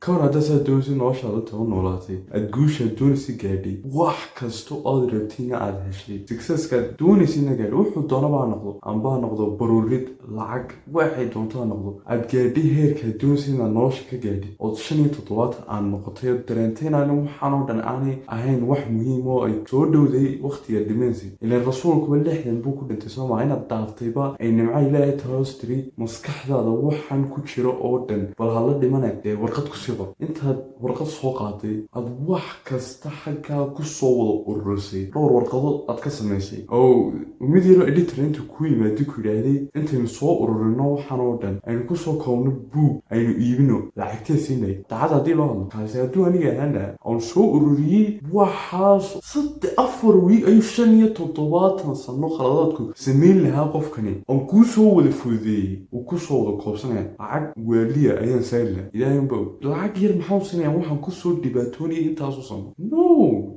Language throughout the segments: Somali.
Ka hor haddaad saa doonaysid noloshaada inta u noolaatay, aad guushaad doonaysid gaadhay, wax kasta ood rabtayna aad heshay, successkaad doonaysidna gaadhay, wuxuu doonaba ha noqdo, amba ha noqdo baruurid, lacag, waxay doonto ha noqdo, aad gaadhay heerkaad doonaysid inaad nolosha ka gaadhay, ood 75 aad noqotay oo dareentay inaan waxaan oo dhan aanay ahayn wax muhiim oo ay soo dhowday waqtiga dhimanaysid. Ilaan rasuulkuba 60 buu ku dhintay, soo maa? Inaad dhaaftayba ay nimco Ilaahay tahoos tiri. Maskaxdaada waxaan ku jiro oo dhan bal hala dhimane, dee warqad kusii qor. Intaad warqad soo qaaday, aad wax kasta xaggaa kusoo wada ururisay, dhowr warqadood aad ka samaysay, oo mid yaro editor inta kuu yimaadi ku yidhaahday, "Intaynu soo ururino waxaan oo dhan, aynu kusoo koobno buug, aynu iibino," lacagtee siinay? Dacad haddii loo hadlo, kaasi hadduu aniga ahaan lahaa oon soo ururiyey waxaas, 3-4 wiig ayuu 75 sano khaladaadku samayn lahaa qofkani oon kuu soo wada fududeeyey, uu kusoo wada koobsanaya, lacag waaliya ayaan saari lahaa. Ilaahay unba og. Lacag yar maxaa u siinaya waxaan kusoo dhibaatoonayay intaasu sano? No,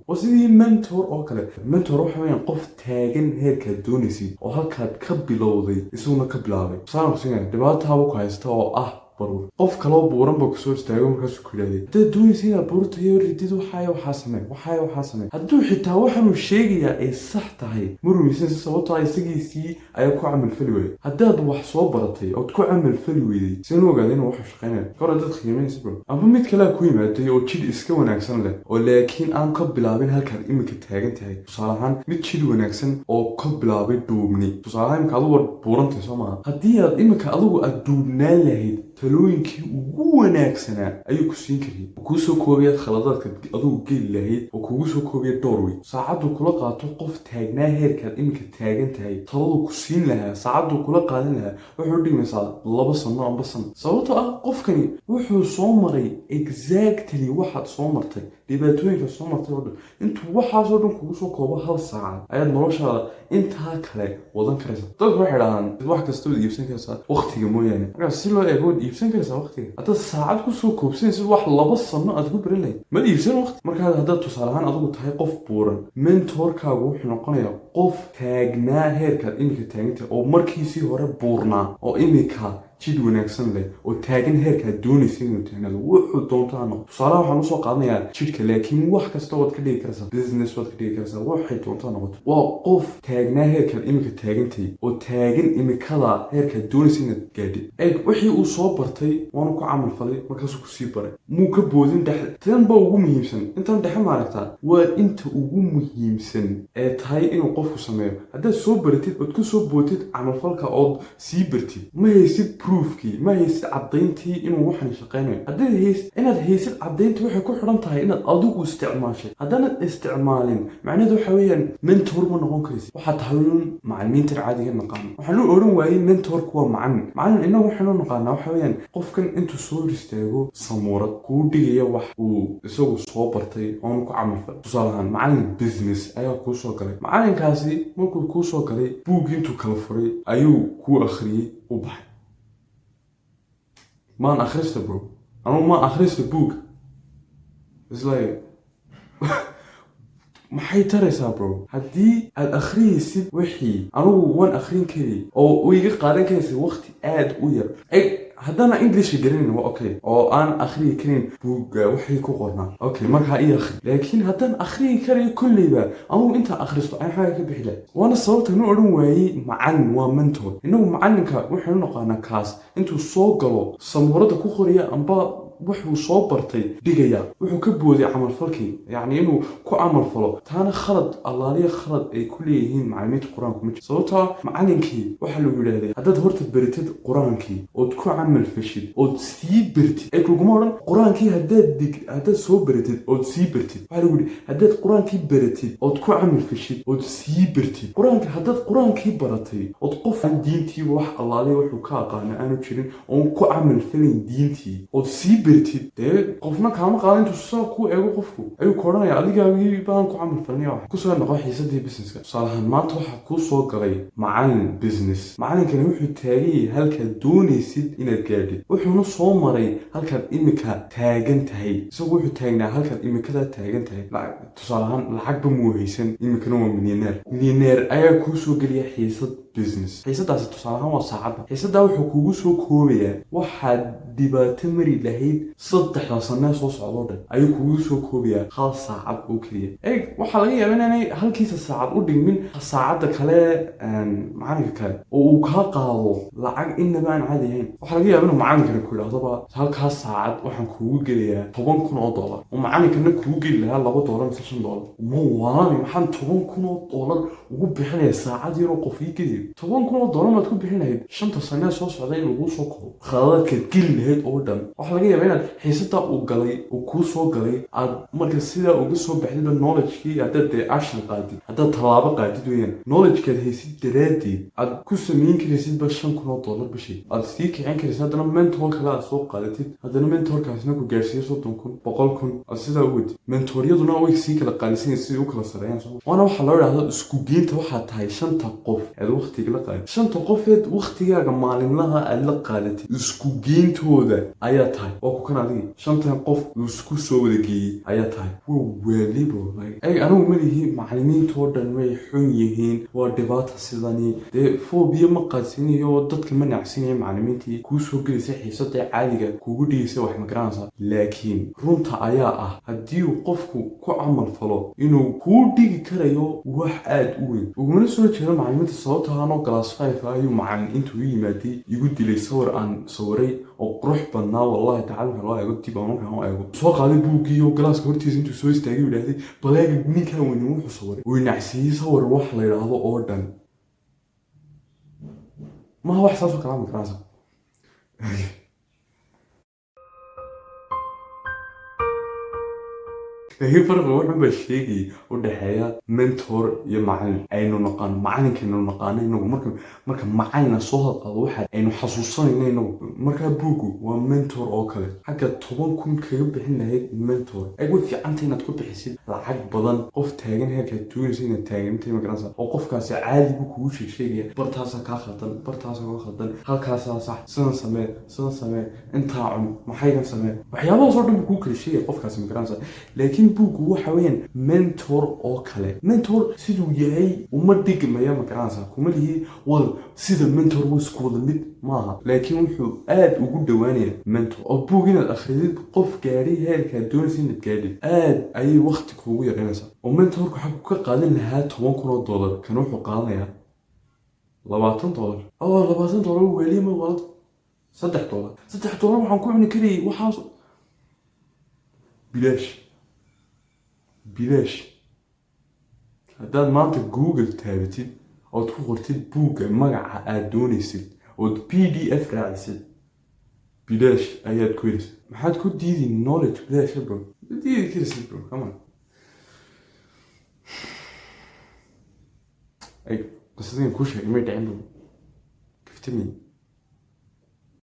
waa sidii mentor oo kale. Mentor waxa weeyaan qof taagan heerkaad doonaysid oo halkaad ka bilowday isaguna ka bilaabay. Tusaale ku siinaya, dhibaataaba ku haysta oo ah baruur. Qof kaloo buuran ba kusoo istaago, markaasuu ku yidhahday, "Haddaad doonaysa inaad buurta iyo ridid, waxaaya waxaa samee, waxaaya waxaa samee." Hadduu xitaa waxaanuu sheegayaa ay sax tahay, ma rumaysanaysa, sababtoo ah isagiisii ayaa ku camal fali waayay. Haddaad wax soo baratay ood ku camal fali weyday, sideen u ogaaday inuu waxu shaqaynayo? Ka hor haddaad qiimaynaysa, bro, amba mid kalea ku yimaaday oo jidh iska wanaagsan leh, oo laakiin aan ka bilaabin halkaad imika taagan tahay. Tusaale ahaan, mid jidh wanaagsan oo ka bilaabay dhuubni. Tusaale ahaan, imika adigu waad buurantay, soo maaha? Haddii aad imika adigu aad dhuubnaan lahayd, talooyinkii ugu wanaagsanaa ayuu ku siin karayay oo kuu soo koobaya khaladaadka adigu geli lahayd, oo kugu soo koobaya dhowr wey. Saacaddu kula qaato qof taagnaa heerkaad iminka taagan tahay, taladu ku siin lahaa, saacaddu kula qaadan lahaa, wuxuu dhigmaysaa 2 sano amba sano, sababtoo ah qofkani wuxuu soo maray exactly waxaad soo martay, dhibaatooyinka soo martay oo dhan. Intuu waxaasoo dhan kugu soo koobo hal saacad, ayaad noloshaada intaa kale wadan karaysa. Dadku waxay dhahaan, "Wax kasta waad iibsan karaysaa, waqtiga mooyaane." Markaa si loo eego, waad iibsan karaysaa waqtiga. Haddaad saacad kusoo koobsanaysid wax 2 sano aad ku baran lahayd, ma iibsan waqti? Markaa haddaad tusaale ahaan adigu tahay qof buuran, mentorkaagu wuxuu noqonayaa qof taagnaa heerkaad iminka taagantahay, oo markiisii hore buurnaa, oo iminka jidh wanaagsan leh, oo taagan heerkaad doonaysa inuu taagnaado, wuxuu doonto ha noqdo. Tusaalaha waxaan usoo qaadanayaa jidhka, laakiin wax kasta waad ka dhigi karaysaa, business waad ka dhigi karaysaa, waxay doonto ha noqoto. Waa qof taagnaa heerkaad iminka taagantay, oo taagan imikada heerkaad doonaysa inaad gaadhid. Eeg, wixii uu soo bartay waanu ku camal falay, markaasuu kusii baray, muu ka boodin dhexe. Tan ba ugu muhiimsan, intan dhexe maaragtaa, waa inta ugu muhiimsan ee tahay inuu qofku sameeyo. Haddaad soo baratid ood ka soo bootid camalfalka ood sii bartid, ma haysid proofkii, ma haysid caddayntii inuu waxan shaqaynayo. Haddaad hays inaad haysid caddayntii, waxay ku xidhan tahay inaad adigu isticmaashay. Haddaanad isticmaalin, macnaheedu waxa weeyaan mentor ma noqon karaysid, waxaa tahay un macallimiintan caadiga naqaano. Waxaan u odhan waayey mentorku waa macallin. Macallin innagu waxaynu naqaanaa waxa weeyaan qofkan intuu soo hor istaago samuurad kuu dhigaya wax uu isagu soo bartay oonu ku camal falay. Tusaale ahaan, macallin business ayaa kuu soo galay. Macallinkaasi markuu kuu soo galay, buuggii intuu kala furay ayuu kuu akhriyey, u baxay. Maan akhrista, bro, anugu maan akhrista buug. It's like, maxay taraysaa, bro, haddii aad akhriyaysid wixii anugu waan akhrin kari oo iga qaadan karaysa waqti aad u yar? Eg, haddana Englishka garanayn waa okay, oo aan akhriyi karin buugga waxay ku qornaa, okay, markaa ii akhri. Laakiin haddaan akhriyi karayo, kolleyba anugu intaa akhristo ayaan xagga ka bixi lahay. Waana sababta nu odhan waayey macallin waa mentor. Innagu macallinka waxaynu naqaanaa kaas intuu soo galo samuuradda ku qoraya amba wuxuu soo bartay dhigaya, wuxuu ka booday camalfalkii, yacni inuu ku camal falo. Taana khalad allaaliya khalad ay ku leeyihiin macallimiinta Qur-aanku ma jiro, sababtoo macallinkii waxaa lagu yidhahday, haddaad horta beritid Qur-aankii ood ku camal fashid ood sii bertid. Ee laguma odhan Qur-aankii haddaad dig, haddaad soo beritid ood sii bertid. Waxaa lagu yidhi, haddaad Qur-aankii beratid ood ku camal fashid ood sii bertid Qur-aanka. Haddaad Qur-aankii baratay ood qof aan diintii wax allaaliya wuxuu ka aqaano aanu jirin, oon ku camal falayn diintii, ood sii bertid, dee qofna kaama qaada. Intuu saa kuu eego qofku ayuu ku odhanaya, "Adigaagii baan ku camal falinaya." Wax kusoo noqo xiisadii businesska. Tusaale ahaan, maanta waxaa kuu soo galay macallin business. Macallinkani wuxuu taagan yahay halkaad doonaysid inaad gaadhid, wuxuuna soo maray halkaad imika taagan tahay. Isagu wuxuu taagnaa halkaad imikadaa taagan tahay. Tusaale ahaan, lacagba muu haysan, imikana waa milyaneer. Milyaneer ayaa kuu soo geliya xiisad business. Xiisadaasi tusaale ahaan waa saacadda. Xiisaddaa wuxuu kugu soo koobayaa waxaad dhibaato mari lahayd. 3da sanee soo socdoo dhan ayuu kugu soo koobayaa hal saacad oo keliya. Eeg, waxaa laga yaabaa inaanay halkiisa saacad u dhigmin saacadda kale macalinka kale oo uu kaa qaado lacag inaba aan caadi ahayn. Waxaa laga yaaba inuu macalinkana ku idhahdoba, "Halkaas saacad waxaan kuugu gelayaa $10,000," oo macalinkana kugu geli lahaa $2 mise $5. Ma waalanay? Maxaan $10,000 ugu bixinaya saacad yaroo qof ii geliyo? $10,000 maad ku bixin lahayd 5ta sanee soo socda in laguu soo koobo khaladaadkaad geli lahayd oo dhan? Waxaa laga yaabaa inaad xiisada uu galay uu kuu soo galay aad marka sidaa uga soo baxdidba, knowledgekii haddaad dee action qaadid, haddaad tallaabo qaadid weeyaan, knowledgekaad haysid daraaddeed aad ku samayn karaysidba $5,000 bishii, aad sii kicin karaysid. Haddana mentor kale aad soo qaadatid, haddana mentorkaasna ku gaarsiiyo 30,000, 100,000, aad sidaa u wadid. Mentoryaduna way sii kala qaalisan, sidai u kala sareeyaan soo waana waxaa loo idhahdo isku geynta. Waxaa tahay shanta qof eed waqtiga la qaadatid, shanta qofeed waqtigaaga maalinlaha aad la qaadatid, isku geyntooda ayaa tahay. Waa ku kan adigi shantan qof isku soo wada geeyey ayaa tahay. Waa waalibo. Eg, anigu malihi macalimiintoo dhan way xun yihiin, waa dhibaata sidani dee phobia ma qaadsiinayo, dadka ma nacsiinayo macalimiintii kuu soo gelaysa xiisada caadiga kugu dhigaysa wax, ma garanaysa? Laakiin runta ayaa ah, haddii uu qofku ku camal falo, inuu kuu dhigi karayo wax aad u weyn. Ugumana soo jeedo macalimiinta, sababta anoo class 5 ayuu macalin intuu u yimaaday igu dilay sawir aan sawiray oo qurux badnaa. Wallahi tacala, marka loo eego dib aan markaan u eego, soo qaaday buuggii oo classka hortiisa intuu soo istaagay uu yidhahday, "Baleega ninkan weyni wuxuu sawiray." Uu nacsiiyey sawir wax la yidhaahdo oo dhan maha wax saasoo kalaa, ma garanaysa? Laakiin farqiga wuxun baa sheegayay u dhexeeya mentor iyo macalin aynu naqaano, macalinkaynu naqaano inagu. Marka macalina soo hadqaado, waxa aynu xasuusanayno inagu markaa buuggu waa mentor oo kale. Xagga 10,000 kaga bixin lahayd mentor, eg, way fiicanta inaad ku bixisid lacag badan qof taagan heerkaad doonaysa inaad taagantahay, ma garanaysa? Oo qofkaasi caadi buu kugu sheegaya, bartaasaa kaa khaldan, bartaasaa kaa khaldan, halkaasaa sax, sidan samee, sidan samee, intaa cun, maxaygan samee, waxyaabahaas oo dhan buu kuu kala sheegaya qofkaasi, ma garanaysa? Laakiin buuggu waxa weeyaan mentor oo kale. Mentor siduu yahay uma dhigmaya, ma garanaysa? Kuma lihi wal sida mentor waa isku wada mid maaha, laakiin wuxuu aad ugu dhowaanaya mentor. Oo buug inaad akhridid qof gaadhay heerkaad doonaysa inaad gaadhid aad ayay waqti kuugu yareynaysaa. Oo mentorku xaggu ka qaadan lahaa $10,000, kan wuxuu qaadanayaa $20. Oo $20 weliima walad $3, $3 waxaan ku cuni karayay waxaas bilaash bilaash. Haddaad maanta Google taabatid ood ku qortid buugga magaca aad doonaysid ood PDF raacisid, bilaash ayaad ku helaysid. Maxaad ku diidi knowledge bilaash, bro? Ma diidi karaysid, bro, come on. Ay qisadin kuu sheegay may dhicin, bro, kaftami.